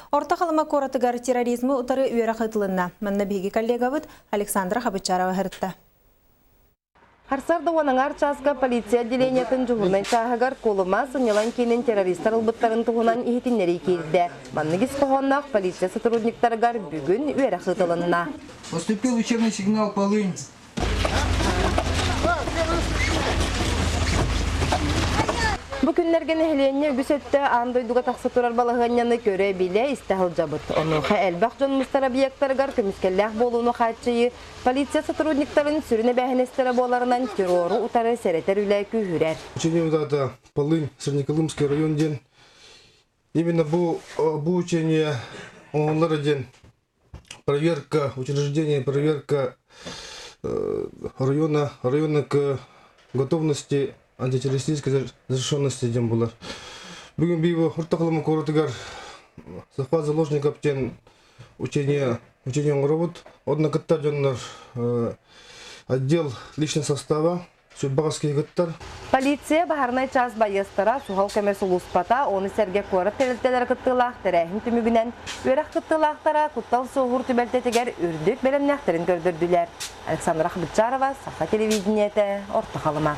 Орто Халыма куоратыгар терроризмы утары үөрэх ыытылынна. Манна биһиги коллегабыт Александра Хабычарова сырытта. Харсарда уон чааска полиция отделениетын дьуһуурунай чааһыгар Кулума сынньалаҥ киинин террористар ылбыттарын туһунан иһитиннэрии киирдэ. Маннык ис хоһоонноох полиция сотрудниктарыгар бүгүн үөрэх ыытылынна. Поступил учебный сигнал «Полынь». Бу күннэргэ нэһилиэнньэ үгүс өттө аан дойдуга тахса турар балаһыанньаны көрө-билэ истэ сылдьабыт. Онуоха элбэх дьон мустар объектарыгар көмүскэллээх буолууну хааччыйыы полиция сотрудниктарын сүрүн эбээһинэстэрэ буоларынан террору утары сэрэтэр үлэ күүһүрэр. Учение вот это Полынь, Среднеколымский район диэн. Именно бу учение оҥоһуллар диэн проверка, учреждение, проверка района к готовности антитеррористической защищенности диэн булар. Бүгүн биир Орто Халыма куоратыгар захват заложников диэн учение оҥоробут. Онно кытта дьоннор отдел личного состава сүрбаҕас киһи кыттар. Полиция баһарнай чаас байыастара, суһал көмө сулууспата, ону сэргэ куорат тэрилтэлэрэ кыттыылаах тэрээһин түмүгүнэн үөрэх кыттыылаахтара куттал суоһуур түбэлтэтигэр үрдүк бэлэмнээхтэрин көрдөрдүлэр. Александра Хабычарова, Саха телевидениетэ, Орто Халыма.